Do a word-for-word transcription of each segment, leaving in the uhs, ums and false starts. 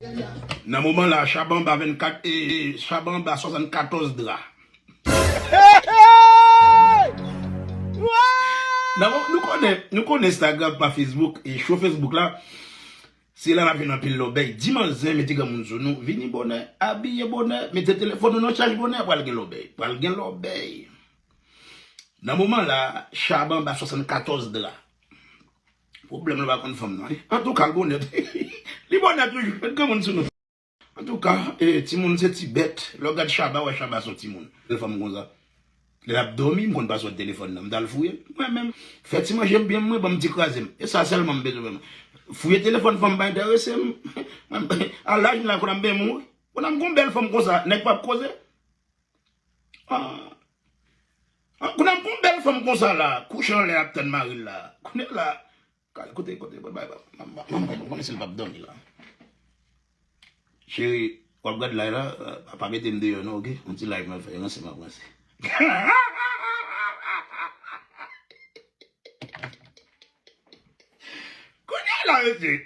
Nan moman la, Shabba anba vennkat, e, e, Shabba anba swasannkatòz dra. Nan mo-, nou konnen, nou konnen Instagram pa Facebook, e cho Facebook la, se la n ap jwenn anpil lòbèy. Di manzè mete granmoun sou nou, vini bonè, abiye bonè, mete telefòn nou nan chaj bonè, pral gen lòbèy, pral gen lòbèy. Nan moman la, Shabba anba swasannkatòz dra. Pwoblèm la pa konn fanm nan. Antouka, l bonè. Li bonè toujou. Met granmoun sou nou. Antouka, e, timoun se ti bèt. Lè w gad Shabba, wè Shabba se yon timoun. Lè fanm konsa. Lè l ap dòmi, m konn paswòd telefòn nan. M t al fouye l. Mwen menm, fè ti manje m byen, mwen ban m ti kraze m. E sa sèlman m bezwen menm. Fouye telefòn fanm pa enterese m. Mwen, a laj m la, kounye a m byen mouri. Kounye a m gon bèl fanm konsa, nèg p ap koze. Ah. Ah, kounye a m gon bèl fanm konsa la, kouche anlè ap tann mari l la. Kounye a la, ka-, kote, kote, kote, bay, bay, manman, manman, manman, konnen si l p ap dòmi la. Cheri, w ap gad live la, pa, pa mete m deyò non, oke? Yon ti live mwen fè, ranse m ap ranse. Kounye a la, mesye,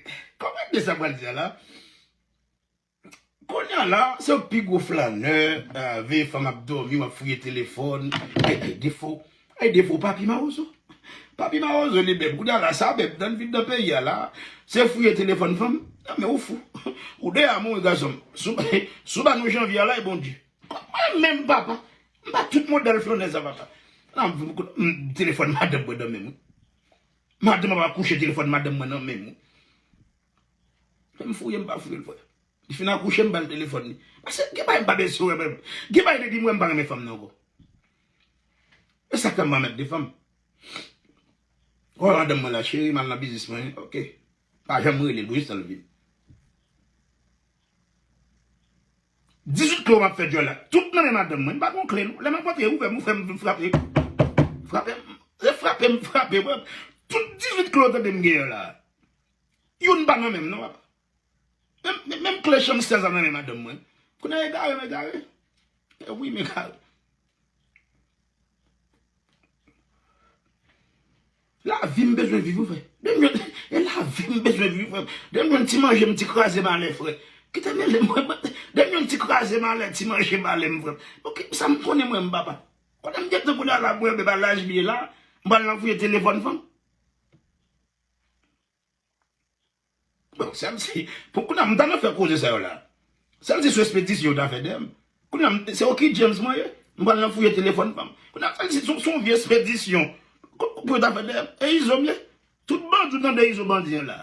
konprann de sa m pral di a la? Kounye a la, se yon pi gwo flanè, eh, veye fanm ap dòmi, w ap fouye telefòn. Ay, ay, defo, ay, defo, papi mawozo. Papi mawozo, li bèb. Kounye a la, sa bèb, nan vin nan peyi a la, se fouye telefòn fanm. Nan men ou fou. Ou de a mouri gason m. Sou, sou ba nou janvye a la, e Bondye. Mwen menm, papa. M pa tout modèl flanè sa, papa. Nan, m, m, telefòn madanm mwen nan men m. Madanm mwen pa kouche telefòn madanm mwen nan men m. Menm fouye, m pa fouye l, frè. Li fin akouche, m ba l telefòn li. Paske gen bagay m pa bezwen wè menm. Gen bagay depi m wè m pa renmen fanm nan ankò. E sa k fè m pa mèt de fanm. Wè madanm mwen la, cheri, m al nan biznis mwen, oke. Pa janm rele l pou jis tan l vin. Dizuit kle w m ap fè djòl la. Tout nan men madanm mwen. M pa gon kle non. Lè m ap antre, ouvè m, ouvè m, frape. Frape m. Se frape m, frape m. Tout dizuit kle w tande m genyen la. Youn pa nan men m non, papa. Menm, menm, menm kle chanm sèz la nan men madanm mwen. Kounye a egare, m egare. E wi, m egare. Lavi m bezwen viv, wi, frè. Depi m jwenn, e lavi m bezwen viv, frè. Depi m jwenn ti manje m, ti kraze malè, frè. Kite mele m, frè. Depi m jwenn ti kraze malè, ti manje malè m, frè. Oke, sa m konnen mwen, m papa. Konnen m gentan kounye a la, mwen, men pa laj m ye la. M pral nan fouye telefòn fanm. Bon, sèl si, pou kounye a, m ta nan fè koze sa yo la. Sèl si sou espedisyon yo ta fè dèyè m. Kounye a, m, se Oki James mwen ye. M pral nan fouye telefòn fanm. Kounye a, sèl si sou, sou yon vye espedisyon. Kou, kou, pou yo ta fè dèyè m. E Izo m ye. Tout bandi w tande Izo bandi an la.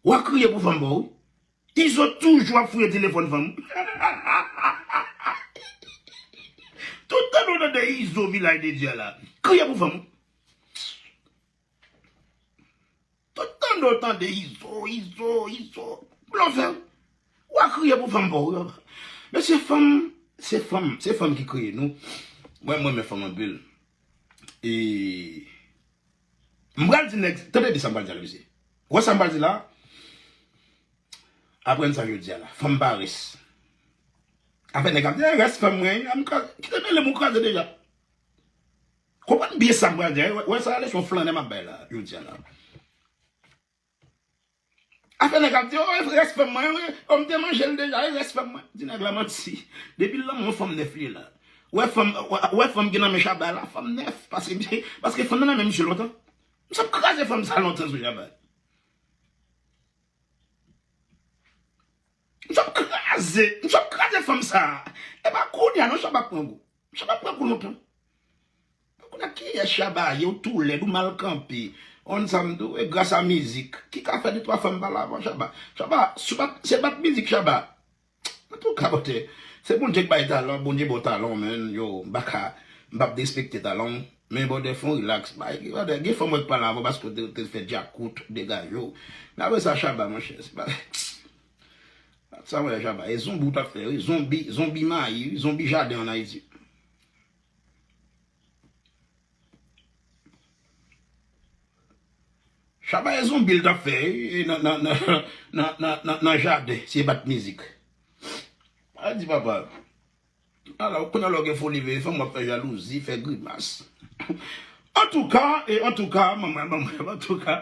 W a kriye pou fanm pa w, wi. Izo toujou ap fouye telefòn fanm. Tout tan nou tande Izo vilaj de Dye la. Kriye pou fanm. Tout tan nou tande Izo, Izo, Izo. Blofè. W a kriye pou fanm pa w, wi. Men se fanm, se fanm, se fanm ki kreye nou. Mwen, mwen renmen fanm anpil. E m pral di nèg, tande byen sa m pral di a la, mesye. Ou wè sa m pral di la? Aprann sa jodi a la. Fanm pa rès. Afè nèg ap di, "Eh, rès fanm mwen, a m kraze." Kite mele m, ou kraze deja. Konprann byen sa m pral di a. Wè, wè sa, leson flannè m ap bay la, jodi a la. Afè nèg ap di, "Oh, rès fanm mwen, wi. Oh, m te manje l deja, e rès fanm mwen." Di nèg la manti. Depi l lanmou yon fanm nèf li ye la. Wè fanm, wè, wè fanm ki nan men Shabba la, fanm nèf. Paske, paske fanm nan nan men misye lontan. M sot kraze fanm sa lontan sou Shabba. M sot kraze, m sot kraze fanm sa. E pa kounye a non, Shabba pran gou. Shabba pran gou lontan. Kounye a kiyès Shabba ye, ou tou lèd, ou mal kanpe. On sa m di w, e gras a mizik. Ki ka fè de twa fanm pale avan Shabba. Shabba, sou bat, se bat mizik Shabba. Antouka, bòtè, se Bondye k bay talan, Bondye ba w talan, men, yo, m pa ka, m p ap derespekte talan w, men bòtè, fè w rilaks, bay, bòtè, gen fanm wè k pale avan w paske w te, te fè djakout, degaje w. Men apre sa, Shabba, monchè, se pa, sa mwen, Shabba, e zonbi w t ap fè, wi, zonbi, zonbi mayi, wi, zonbi jaden ann Ayiti. Shabba e zonbi l t ap fè, e, nan, nan, nan jaden, se bat mizik. A di papa. Ala, kounye a lè w gen foli veye fanm, w ap fè jalouzi, fè grimas. Antouka, e, antouka, manman, manman, antouka.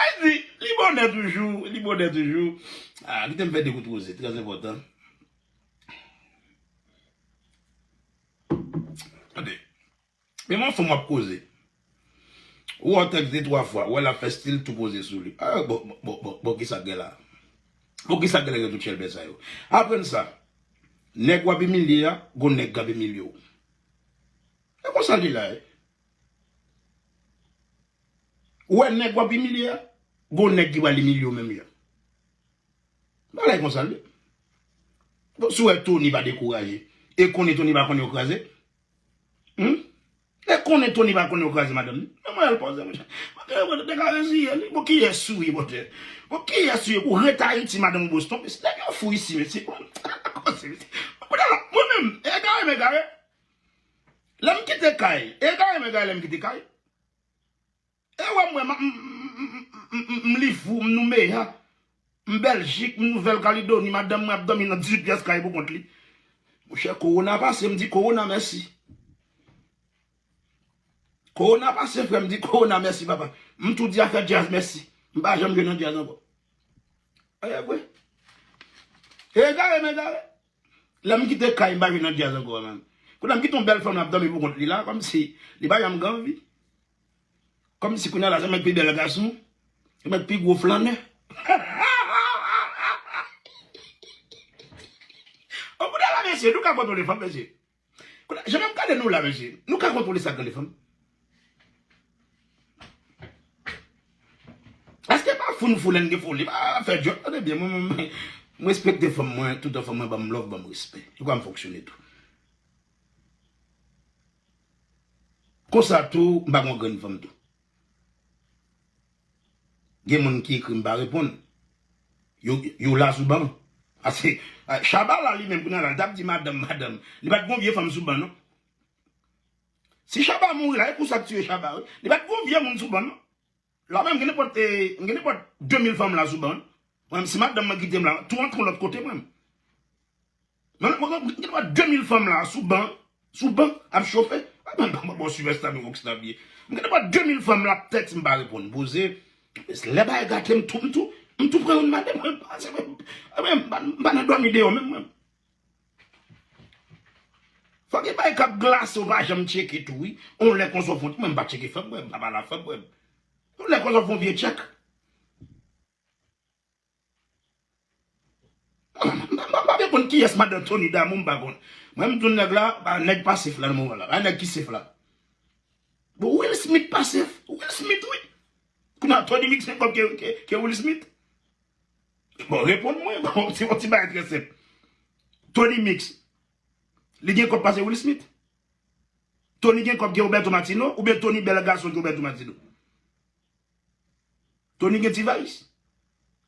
Ay di, li bonè toujou, li bonè toujou. Ah, kite m fè de kout koze, trè enpòtan. Tande. Men yon fanm w ap koze. Ou wè w tèks de twa fwa, ou wè l ap fè stil tou poze sou li. Ah, bon, bon, bon, bon, bon, kisa k gen la? Bon, kisa k gen la gen tout chèlbè sa yo? Aprann sa. Nèg w ap imilye a, gon nèg k ap imilye w. E konsa l ye la, e. Ou wè nèg w ap imilye a, gon nèg ki pral imilye w menm jan. Bagay konsa l ye. Bon, si w wè Tony pa dekouraje, e konnen Tony pa konnen yo kraze. Hmm? E konnen Tony pa konnen yo kraze madanm li. Men mwen al poze, monchè. Monchè, mwen te ka reziye li. Bon, kiyès ou ye, monchè? Bon, kiyès ou ye pou ret Ayiti, madanm ou Boston? Mesye, nèg yo fou isi, mesye. Konnen, mesye. Kounye a la, mwen menm, egare m egare. Lè m kite kay, egare m egare lè m kite kay. E wè m wè, m, m, m Lifou, m Noumeya, m Bèljik, m Nouvèl Kaledoni, madanm mwen ap dòmi nan dizuit pyès kay pou kont li. Monchè, kowona pase, m di kowona mèsi. Kowona pase, frè, m di kowona mèsi, papa. M tou di afè djaz mèsi. M pa janm jwe nan djaz ankò. E vre. Egare m egare. Lè m kite kay, m pa jwe nan djaz ankò, menm. Kounye a m kite yon bèl fanm l ap dòmi pou kont li la, kòmsi li pa janm gen anvi. Kòmsi kounye a la, se mèt pi bèl gason, se mèt pi gwo flannè. O kounye a la, mesye, nou ka kontwole fanm, mesye. Kounye a, jan m ap gade nou la, mesye, nou ka kontwole sa k rele fanm. Èske pa fou n fou lè n gen foli? Pa fè djòl, tande byen, mwen, mwen, mwen, m respekte fanm mwen, toutan fanm mwen ban m love, ban m respè. Se konsa m fonksyone tou. Konsa tou, m pa gon grenn fanm tou. Gen moun ki ekri m pa reponn. Yo, yo la sou ban. Ase, a, Shabba la li menm kounye a la, li t ap di madanm, madanm. Li pa t gon vye fanm sou ban, non. Si Shabba mouri la, e pou sa k tiye Shabba, wi. Li pa t gon vye moun sou ban, non. La menm, gen nenpòt, eh, gen nenpòt de mil fanm la sou ban. Mwen, si madanm mwen kite m la, tou antre yon lòt kote, mwen. Mwen, mwen, mwen, gen nenpòt de mil fanm la sou ban, sou ban, ap chofe. A, mwen, mwen, mwen, bon, Sylvester, mwen, rockstar, byen. Mwen, gen nenpòt de mil fanm la ap tèks m pa reponn. Poze. Lè bagay gate m tou, m tou, m tou pran yon madanm, mwen, pase, mwen, mwen, m pa, m pa nan dòmi deyò menm, mwen. Fò gen bagay k ap glase, w pa janm tcheke tou, wi. On lè konsa w fon, mwen, m pa tcheke fanm, mwen, m pa pale a fanm, mwen. On lè konsa w fon vye tchèk. M pa, m pa, m pa byen konn kiyès madan Tony damou, m pa konn. Mwen, m di w nèg la, pa nèg pa sef la nan moman la. Pa nèg ki sef la. Bon, Will Smith pa sef. Will Smith, wi. Kounye a, Tony Mix gen kòb ke, ke, ke Will Smith? Bon, reponn mwen. Bon, se yon ti bagay trè senp. Tony Mix, li gen kòb pase Will Smith? Tony gen kòb ke Roberto Martino? Oubyen Tony bèl gason ke Roberto Martino? Tony gen ti valiz.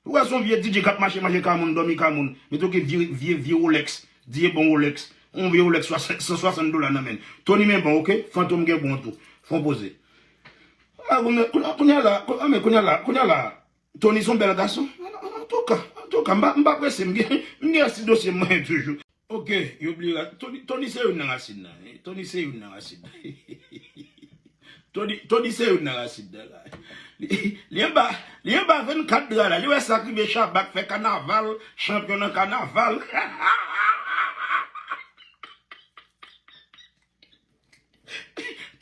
Ou wè se yon vye D J k ap mache, mache ka moun, dòmi ka moun. Mete w ke vye, vye, vye Rolex. D J bon Rolex. Yon vye Rolex swasann, san swasant dola nan men l. Tony men bon, oke? Fantom gen bon tou. Fon poze. A, kounye, kounye, kounye a la, kou-, a, men kounye a la, kounye a la, Tony se yon bèl gason. An, an, antouka, antouka, m pa, m pa prese, m gen, m gen ti dosye mwen toujou. Oke, yo bliye ra-, Tony, Tony se youn nan rasin nan, wi. Tony se youn nan rasin nan. Tony, Tony se youn nan rasin nan la. Li, li anba, li anba vennkat dra la. Li wè sa k rive Shabba k fè kanaval, chanpyon nan kanaval.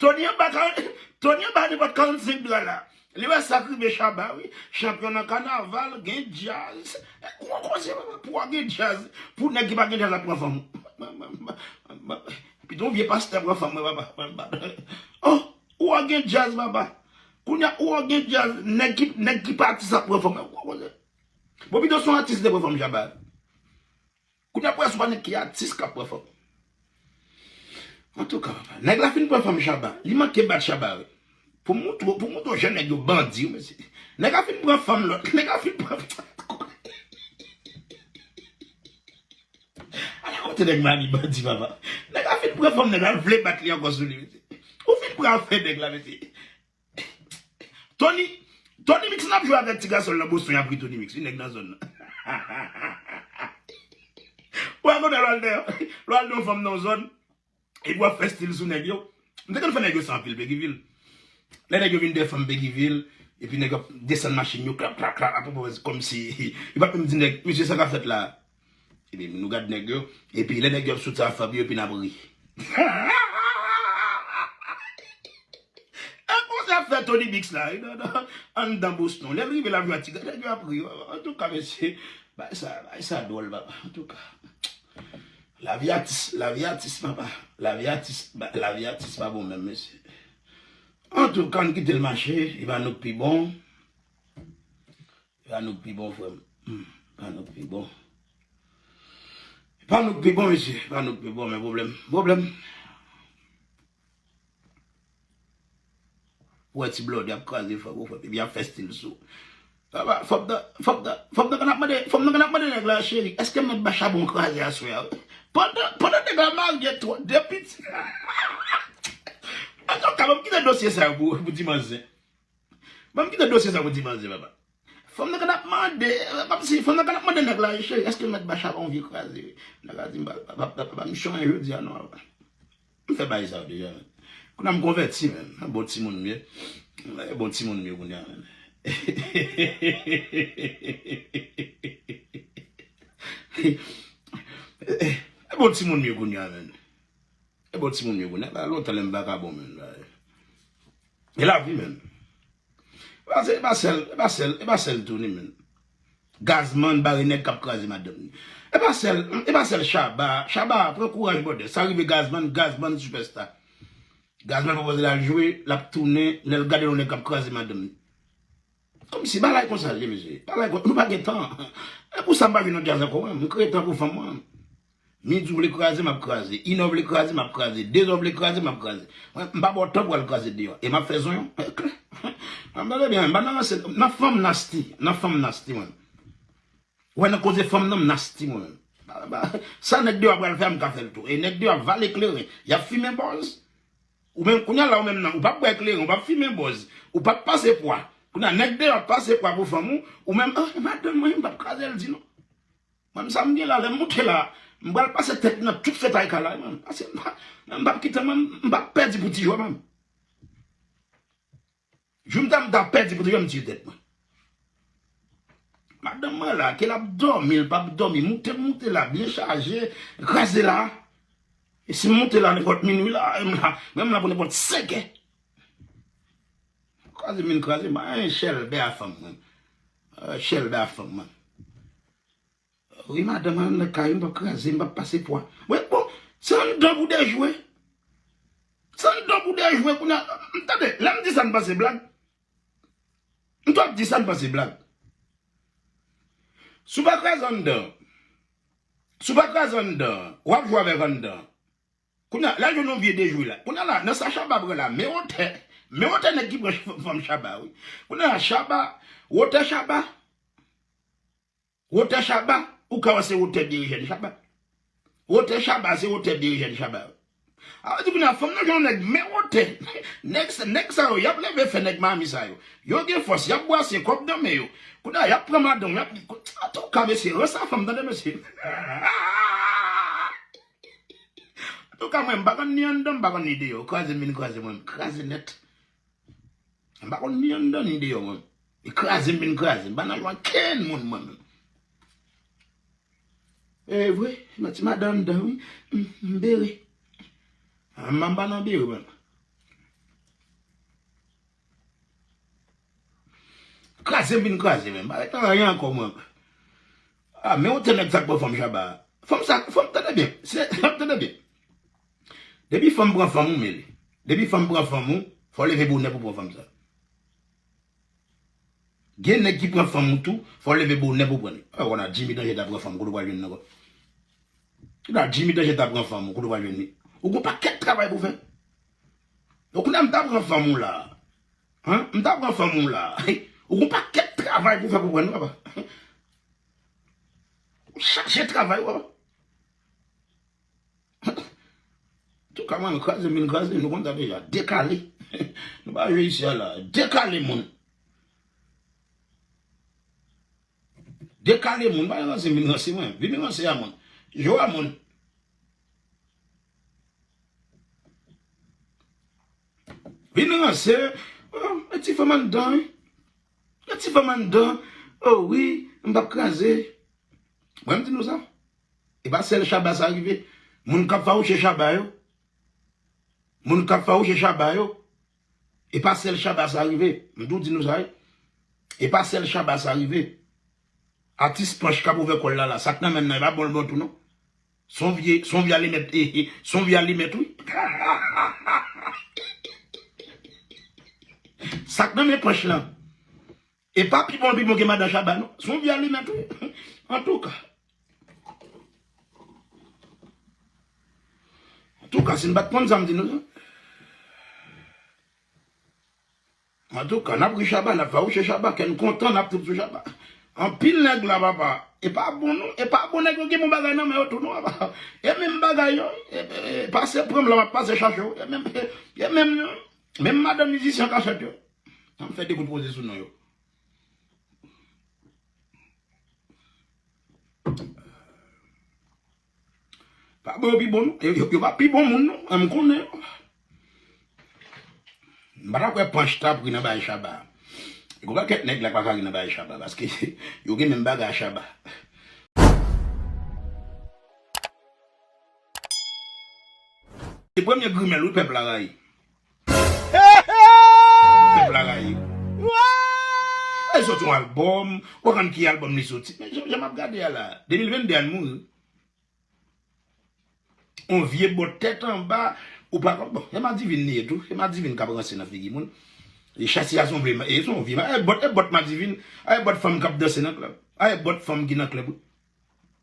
Tony anba ka-, Tony anba nenpòt karannsenk dra la. Li wè sa k rive Shabba, wi. Chanpyon nan kanaval, gen djaz. E, gwo koze, papa, pou w gen djaz. Pou nèg ki pa gen djaz la pran fanm. Pito yon vye pastè pran fanm, wi, papa. Oh, ou gen djaz, papa. Kounye a, ou gen djaz, nèg ki, nèg ki pa atis la pran fanm. Gwo koze. Bon, pito se yon atis te pran fanm Shabba. Kounye a, pou wè si w pa nèg ki atis k ap pran fanm. Antouka, papa, nèg la fin pran fanm Shabba. Li manke bat Shabba, wi. Pou moutre, pou moutre w jan nèg yo bandi, wi, mesye. Nèg la fin pran fanm lòt. Nèg la fin pran. Ala kote nèg mami bandi, papa. Nèg la fin pran fanm, nèg la vle bat li ankò sou li, mesye. Ou fin pran afè nèg la, mesye. Tony, Tony Mix n ap jwe avèk ti gason nan Boston, y ap ri Tony Mix, wi, nèg nan zòn nan. Ou pa konnen lè w al dèyè, lè w al dèyè yon fanm nan yon zòn, epi w ap fè stil sou nèg yo. M te konn fè nèg yo sa anpil, Peguy Ville. Lè nèg yo vin dèyè fanm Peguy Ville, Epi nèg yo ap desann machin yo, klap, klap, klap, ap pran pòz kòmsi, yo pa t menm di nèg, "Mesye, sa k ap fèt la?" Epi nou gad nèg yo, epi lè nèg yo ap soti a fab yo, epi n ap ri. E konsa ap fè Tony Mix la, wi, nan, nan, anndan Boston. Lè l rive Lavyati, gade nèg yo ap ri. Antouka, mesye, bagay sa, bagay sa dwòl, papa. Antouka. Lavi atis, lavi atis, papa. Lavi atis, ba- lavi atis pa bon menm, mesye. Antouka, ann kite l mache, e pa nou k pi bon. E pa nou k pi bon, frè m. Hmm, e pa nou k pi bon. E pa nou k pi bon, mesye. E pa nou k pi bon, men pwoblèm. Pwoblèm. Ou wè ti blòdè ap kraze fòk ou fòk, epi ap fè stil sou. Papa, fòm nan, fòm nan, fòm nan konn ap mande, fòm nan konn ap mande nèg la, "Cheri, èske m mèt ba chabon kraze aswè a?" Pandan, pandan nèg la marye twa, de pitit. Antouka, ban m kite dosye sa yo pou, pou dimanch zen. Ban m kite dosye sa pou dimanch zen, papa. Fòm nan konn ap mande, kòmsi fòm nan konn ap mande nèg la, "Cheri, èske m mèt ba chabon vye kraze?" Nèg la di, "M pa, pa, pa, pa, pa, m chonyen jodi a, non, papa." M fè bagay sa yo deja, men. Kounye a m konvèti, men. Bon timoun m ye. Bon timoun m ye kounye a, men. E bon timoun m ye kounye a, men. E bon timoun m ye kounye a. Sa lontan lè m vakabon, men. E lavi, men. E pa sèl, e pa sèl, e pa sèl, e pa sèl Tony, men. Gazman bare nèg k ap kraze madanm li. E pa sèl, e pa sèl Shabba. Shabba, pran kouraj, brother. Sa rive Gazman, Gazman sipèsta. Gazman pwopoze l al jwe, l ap tounen, lè l gade yon nèg k ap kraze madanm li. Kòmsi bagay konsa l ye, mesye. Bagay kon, nou pa gen tan. E pou sa m pa vin nan djaz ankò, mwen. M kreye tan pou fanm mwen. Midi w vle kraze, m ap kraze. Inè w vle kraze, m ap kraze. Dezè w vle kraze, m ap kraze. Mwen, m pa ba w tan pou w al kraze deyò. E m ap fè zonyon. E klè. Mwen, tande byen, m pa nan ranse, nan fanm nasty. Nan fanm nasty, mwen. Wè, nan koze fanm nan, m nasty, mwen. Ba- ba- Sa nèg deyò a pral fè a, m ka fè l tou. E nèg deyò ap vale kleren. Y ap fimen bòz. Ou menm, kounye a la, ou menm nan, ou p ap bwè kleren, ou p ap fimen bòz, ou p ap pase pwa. Kounye a, nèg deyò ap pase pwa pou fanm ou, ou menm, "Ah, madanm mwen, m p ap kraze l di non." Mwen, sa m gen la, lè m moute la, m pral pase tèt nan tout fetay kay la, mwen. Paske m pa, m p ap kite, mwen, m p ap pèdi pou ti jwè, mwen. Jou m ta, m ta pèdi pou ti jwè, m tiye tèt mwen. Madanm mwen la, ke l ap dòmi, l p ap dòmi, moute, moute la, byen chaje, kraze la. E si m moute la nenpòt minwi la, e m la, mwen m la pou nenpòt senkè. Kraze m vin kraze, m pa gen chèlbè a fanm mwen. Euh, chèlbè a fanm mwen. Wi, madanm, anndan kay, m p ap kraze, m p ap pase pwa. Wi, bon, se anndan pou dejwe. Se anndan pou dejwe, kounye a, m tande, lè m di sa, m panse blag. M t ap di sa, m panse blag. Si w pa kraze anndan, si w pa kraze anndan, w ap jwe avèk anndan. Kounye a, lè jwenn yon vye dejwe la. Kounye a la, nan sa Shabba pran la, men wotè, men wotè nèg ki pran fanm Shabba, wi. Kounye a, Shabba, wotè Shabba, wotè Shabba, ou ka wè se wotè de jèn Shabba. Wotè Shabba, se wotè de jèn Shabba, wi. A, di kounye a, fanm nan jwenn yon nèg, men wotè. Nèg, nèg sa yo, y ap leve fè nèg Miami sa yo. Yo gen fòs, y ap bwase kòb nan men yo. Kounye a, y ap pran madanm, y ap, antouka, mesye, ranse a fanm, tande, mesye. Antouka, mwen, m pa konn ni anndan, m pa konn ni deyò. Kraze m vin kraze mwen, m kraze nèt. M pa konn ni anndan ni deyò, mwen. E kraze m vin kraze, m pa nan lwa kenn moun, mwen menm. E vre, m ti madanm anndan, wi. M, m bere. A, m pa nan bere, mwen. Kraze m vin kraze, men. M pa ret nan anyen ankò, mwen. A, men wotè nèg sa k pran fanm Shabba. Fanm sa, fanm, tande byen. Se, tande byen. Depi fanm pran fanm ou, mele. Depi fanm pran fanm ou, fò w leve bonè pou pran fanm sa. Gen nèg ki pran fanm ou tou, fò w leve bonè pou pran li. A, w konn a Jimmy Danje ta pran fanm, kote w pral jwenn nan ankò? Kounye a Jimmy Danje ta pran fanm ou, kote w pral jwenn li? Ou gon pakèt travay pou fè. Donk, kounye a m ta pran fanm ou la. Hein? M ta pran fanm ou la. Ou gon pakèt travay pou fè pou pran li, papa. Ou chache travay, papa. Antouka, mwen, kraze m vin kraze, nou konn sa deja. Dekale. Nou pa jwe isi a la. Dekale, moun. Dekale, moun. Pa ranse m vin ranse, mwen. Vin ranse a, moun. Jwe a, moun. Vin ranse. Oh, e ti fanm anndan, wi. Yon ti fanm anndan, oh wi, m p ap kraze. Mwen, m di nou sa. E pa sèl Shabba sa rive. Moun k ap fawouche Shabba yo. Moun k ap fawouche Shabba yo. E pa sèl Shabba sa rive. M tou di nou sa, wi. E pa sèl Shabba sa rive. Atis Panch k ap ouvè kò l la, la. Sa k nan men l nan, e pa bon l bon tou, non. Se yon vye, se yon vye alimèt, e, e, se yon vye alimèt, wi. Sa k nan men Panch lan. E pa pi bon, pi bon ke madan Shabba, non. Se yon vye alimèt, wi. Antouka. Antouka, si n pa t konn sa, m di nou sa. Antouka, n ap ri Shabba, n ap fawouche Shabba, kè n kontan, n ap trip sou Shabba. Anpil nèg la, papa. E pa bon, non. E pa bon, nèg yo gen bon bagay nan men yo tou, non, papa. E menm bagay yo, e, e, e, pase pran m la, m ap pase chache w. E menm, e, e menm, menm madanm mizisyen an kachèt yo. An m fè de kout poze sou non yo. Pa bon yo pi bon, non. Yo, yo, yo pa pi bon moun, non. An m konnen yo. M pa ta kwè Panch ta ap ri nan bagay Shabba. Gen yon pakèt nèg la k pa ka ri nan bagay Shabba, paske yo gen menm bagay a Shabba. Se premye grimèl, wi, pèp la rayi. Pèp la rayi. Li soti yon albòm, ou pa konn ki albòm li soti. Men jan, jan m ap gade a la, de mil venn de a l mouri. On vye bòt tèt anba, ou pa konn, bon, e Madivin li ye tou, e Madivin k ap ranse nan figi moun. E Chasi a se on vye, e se on vye, e bòt, e bòt Madivin, e bòt fanm k ap danse nan klèb. E bòt fanm ki nan klèb, wi.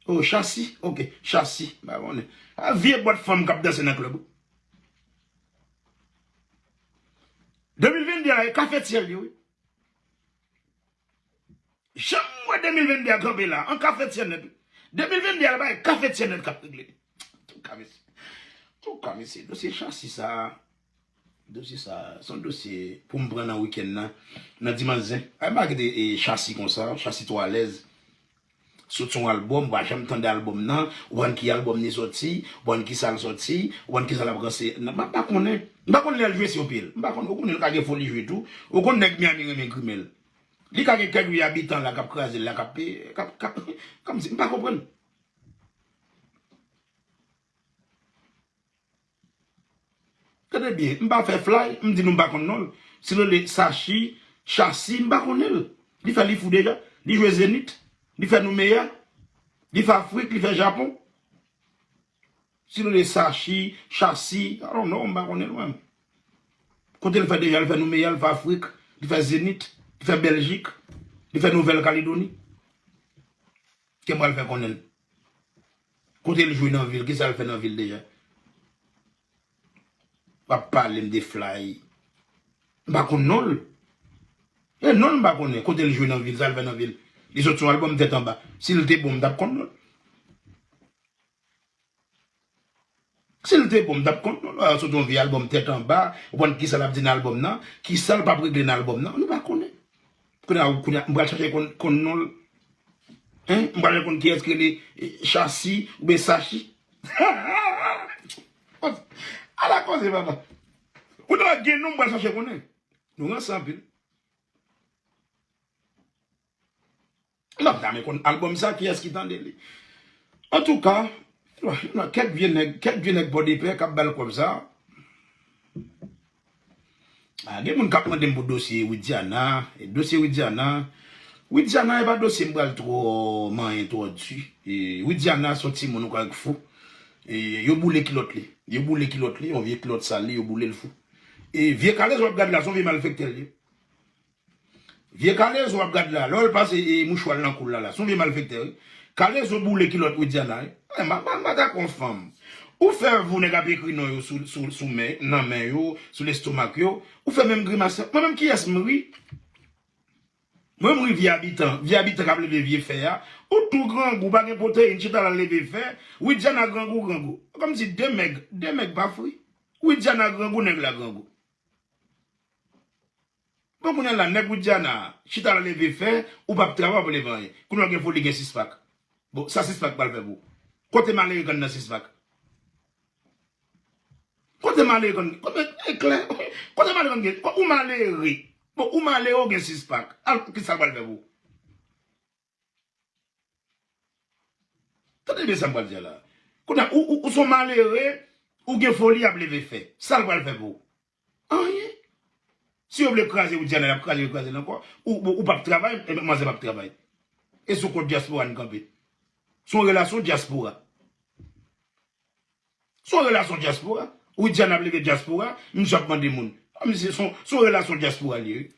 Oh, Chasi, ok, Chasi, m pa konnen. A vye bòt fanm k ap danse nan klèb, wi. De mil venn de la, e kafetyè l ye, wi. Jan m wè de mil venn de a kanpe la, an kafetyè nèt, wi. De mil venn de a, l bay kafetyè nèt k ap regle. Antouka, mesye. Antouka, mesye. Dosye Chasi sa, dosye sa, se yon dosye pou m pran nan wikenn nan, nan dimanch zen. Ay, m pa kite, e, Chasi konsa, Chasi twò alèz. Sot sou yon albòm, m pa janm tande albòm nan, ou konn ki albòm li soti, ou konn ki sa l soti, ou konn ki sa l ap ranse. M pa, m pa konnen. M pa konn lè l jwe sou pye l. M pa konn, ou konnen l ka gen foli jwe tou. Ou konn nèg Miami renmen grimèl. Li ka gen kèk vye abitan la k ap kraze l la, k ap, k ap, k ap, kòmsi, m pa konprann. Tande byen, m pa fè flay, m di nou m pa konn non l. Si l rele Sachi, Chasi, m pa konnen l. Li fè, li fou deja. Li jwe Zenith. Li fè Noumeya. Li fè Afrik, li fè Japon. Si l rele Sachi, Chasi, I don't know, m pa konnen l mwen. Kote l fè deja, l fè Noumeya, l fè Afrik, li fè Zenith, li fè Bèljik, li fè Nouvèl Kaledoni. Ke m pral fè konnen l. Kote l jwe nan vil, kisa l fè nan vil deja? W ap pale m de flay. M pa konn non l. E non l m pa konnen. Kote l jwe nan vil, sa l fè nan vil. Li sot sou albòm Tèt Anba. Si l te bon, m t ap konn non l. Si l te bon, m t ap konn non l. Sot yon vye albòm Tèt Anba, ou konn kisa l ap di nan albòm nan, kisa l p ap regle nan albòm nan, nou pa konnen. Kounye a, kounye a, m pral chache konn, konn non l. Hein? M pral konn kiyès ki rele, eh, Chasi oubyen Sachi. Ala koze, papa. Ou ta gen non, m pral chache konnen. Nou ranse anpil. M ap ta men konn albòm sa, kiyès ki tande li. Antouka, kèk vye nèg, kèk vye nèg Pòdepè k ap ba l kòb sa. Ah, gen moun k ap mande m pou dosye Widiana. E dosye Widiana, Widiana e pa dosye m pral twò manyen twò di. E Widiana se yon timoun ou kwè k fou. E yo boule kilòt li. Yo boule kilòt li, yon vye kilòt sal li, yo boule l fou. E vye kalezo w ap gad la, se yon vye malfektè l ye. Vye kalezo w ap gad la, lè w al pase, e, mouchwa l nan kou l la, la, se yon vye malfektè, wi. Kalezo boule kilòt Widiana, wi. Eh, ma, ma, ma ta kon fanm. Ou fè vou nèg ap ekri non yo sou, sou, sou men, nan men yo, sou lestomak yo. Ou fè menm grimas la. Mwen menm kiyès m ri? Mwen m ri vye abitan, vye abitan k ap leve vye fè a. Ou tou grangou, pa gen pwoteyin, chita la leve fè. Widiana grangou, grangou. Kòmsi de mèg, de mèg pa fri. Widiana grangou, nèg la grangou. Bon, kounye a la, nèg Widiana chita la leve fè, ou p ap travay, w ap leve anyen. Kounye a w gen foli, gen sis pak. Bon, sa sis pak pral fè pou ou? Kote malere konn nan sis pak? Kote malere konn, kote, e klè, kote malere konn gen, ou malere. Bon, ou malere, ou gen sis pak. Al, ki sa l pral fè pou ou? Tande byen sa m pral di a la. Kounye a, ou, ou, ou se yon malere, ou gen foli, y ap leve fè. Sa l pral fè pou ou? Anyen. Si yo vle kraze Widiana, y ap kraze, yo kraze l ankò. Ou, ou, ou p ap travay, e manzè p ap travay. E sou kont dyaspora n kanpe. Se yon relasyon dyaspora. Se yon relasyon dyaspora. Widiana ap leve dyaspora, misye ap mande moun. A, misye, se yon, se yon relasyon dyaspora li ye, wi.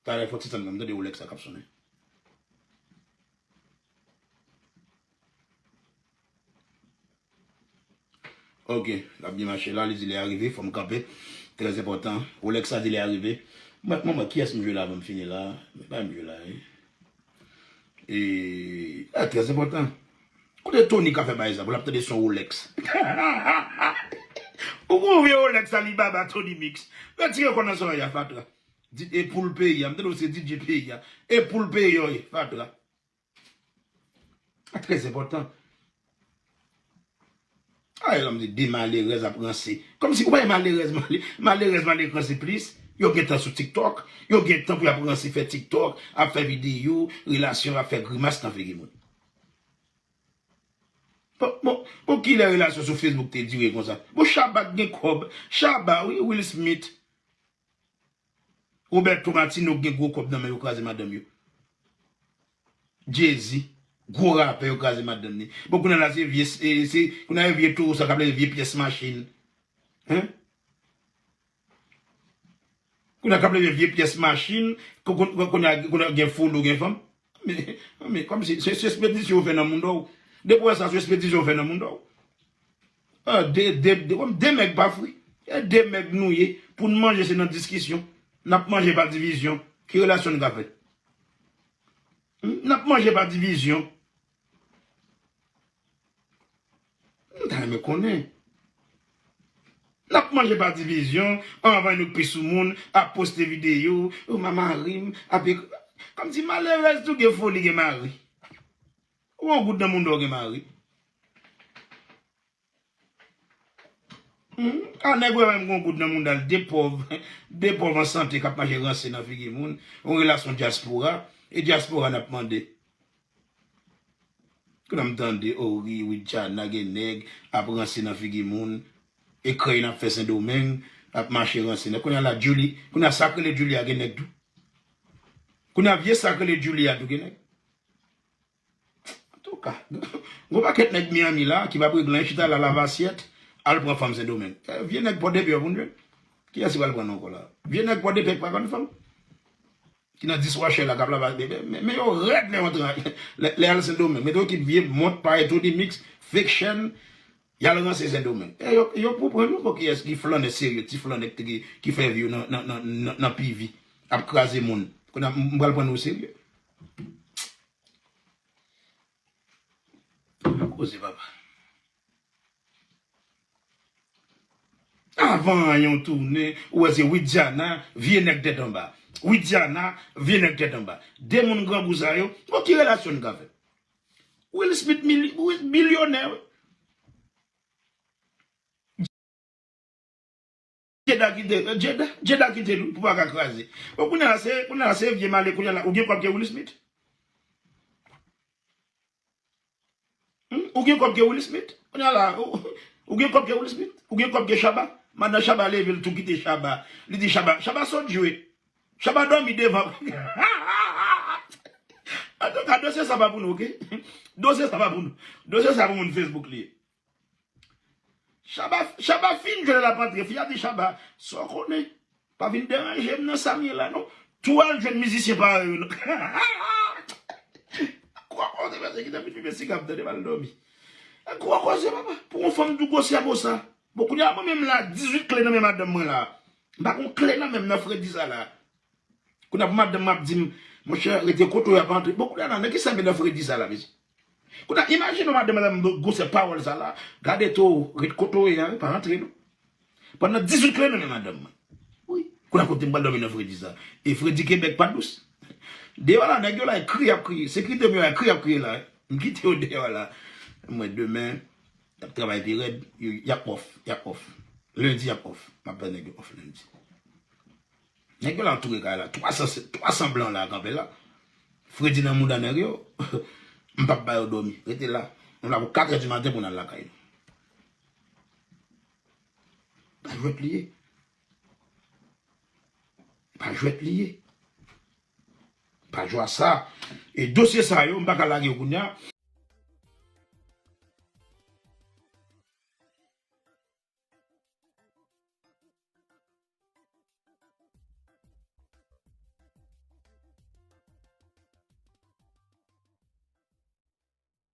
Talè fò ti tann, m tande Rolex la k ap sonnen. Ok, l ap byen mache la, li di lè a rive, fò m kanpe. Trè enpòtan. Rolex la di lè a rive. Mwen, mwen, mwen, kiyès m jwe la avan m fini la? Men pa m jwe la, wi. E, e, trè enpòtan. Kote Tony ka fè bagay sa, pou l ap tande son Rolex. Ou gon vye Rolex Alibaba, Tony Mix. Retire kò nan zòrèy a, fatra. Di, e pou l peyi a, m tande w se D J peyi a. E pou l peyi a, w ye, fatra. A, trè enpòtan. Ay, lòm di de malerèz ap ranse. Kòmsi ou pa wè malerèz, male-, malerèz, malerèz ranse plis. Yo gen tan sou TikTok. Yo gen tan pou y ap ranse, fè TikTok, ap fè videyo, relasyon, ap fè grimas nan figi moun. Bon, bon, bon, kilè relasyon sou Facebook te dire konsa? Bon, Shabba gen kòb. Shabba, wi, Will Smith. Roberto Martino gen gwo kòb nan men yo, kraze madanm yo. Jay-Z, gwo rapè, yo kraze madanm li. Bon, kounye a la se vye, se, se, kounye a vye towo sa k ap leve vye pyès machin. Hein? Kounye a k ap leve vye pyès machin, kou-, kou-, kounye a, kounye a gen folo, gen fanm. Men, men, kòmsi, se, se ekspedisyon yo fè nan mounda w. Depi w wè sa, se ekspedisyon yo fè nan mounda w. Ah, de, de, de, kòm de mèg pa fri. E de mèg nou ye. Pou n manje, se nan diskisyon. N ap manje pa divizyon. Ki relasyon n ka fè? Hmm? N ap manje pa divizyon. M ta renmen konnen. N ap manje pa divizyon, anvan nou pi sou moun, ap poste videyo, ou ma mari m, ap ekri. Kòmsi malerèz tou gen foli, gen mari. Ou yon goud nan mounda w gen mari. Hmm? A nèg wè menm gon goud nan mounda l, de pòv, de pòv an sante k ap manje ranse nan figi moun, yon relasyon dyaspora, e dyaspora n ap mande. Kounye a m tande, o wi, Widiana gen nèg ap ranse nan figi moun, e krèy n ap fè Sendomeng, ap mache ranse nèg. Kounye a la, Julie, kounye a sa k rele Julie a gen nèg tou. Kounye a vye sa k rele Julie a tou gen nèg. Antouka, gon pakèt nèg Miami la ki p ap regle anyen, chita la lave asyèt, al pran fanm Sendomeng. Eh, vye nèg Pòdepè yo pou n jwenn. Kiyès ki pral pran nou ankò la? Vye nèg Pòdepè ki pa konn fanm. Ki nan diswachè la k ap lave, men, men, men yo rèd lè yo antre, lè, lè y al Sendomeng. Mete yon ekip vye mont parèy Tony Mix, fake chèn, y al ranse Sendomeng. E yo, yo pou pran nou pou kiyès ki flannè serye, ti flannè ki, ki fè vi yo nan, nan, nan, nan, nan P V, ap kraze moun. Kounye a, m, m pral pran nou serye. Koze, papa. Avan anyen w tounen, ou wè se Widiana, vye nèg tèt anba. Widiana, vye nèg tèt anba. De moun grangou sa yo, bon, ki relasyon n ka fè? Will Smith mili-, wi, bilyonè, wi. Jada kite, Jada, Jada kite l pou pa ka kraze. Bon, kounye a la se, kounye a la se vye male, kounye a la, ou gen kòb ke Will Smith? Hmm? Ou gen kòb ke Will Smith? Kounye a la, ou, ou gen kòb ke Will Smith? Ou gen kòb ke Shabba? Madan Shabba leve l tou kite Shabba. Li di Shabba, Shabba sot jwe. Shabba dòmi devan. Antouka, dosye sa pa pou nou, oke? Dosye sa pa pou nou. Dosye sa pou moun Facebook li ye. Shabba, Shabba fin jwe l ap antre. Fi a di Shabba, sa w konnen? Pa vin deranje m nan sa m ye la, non. Tou al jwenn mizisyen parèy ou, non. Gwo koze, mesye, kite m vin fimen siga m, tande, m al dòmi. Gwo koze, papa. Pou yon fanm tou gwosè konsa. Bon, kounye a, mwen menm la, dizuit kle nan men madanm mwen la. M pa gon kle nan men m nan fredi sa la. Kounye a pou madanm mwen ap di m, monchè, rete kote w, y ap antre. Bon, kounye a la, nan ki sa m ye nan fredi sa la, mesye? Kounye a, imajine w madanm mwen ap di m gwosè pawòl sa la. Gade to, ret kote w ye a, pa antre non. Pandan dizuit lane nan men madanm mwen. Wi. Kounye a kote m pral dòmi nan fredi sa. E fredi Kebèk pa dous. Deyò la, nèg yo la, e kri y ap kriye. Sekirite m yo la, e kri y ap kriye la. M kite yo deyò la. Mwen demen, y ap travay pi rèd. Y ap off, y ap off. Lendi, y ap off. M ap bay nèg yo off lendi. Nèg yo la antoure kay la. Twa san, twa san blan la kanpe la. Fredi nan mouda nèg yo. M p ap ba yo dòmi. Rete la. Nou la pou kat è di maten pou n al lakay nou. Pa jwèt li ye. Pa jwèt li ye. Pa jwe a sa. E dosye sa yo, m pa ka lage yo kounye a.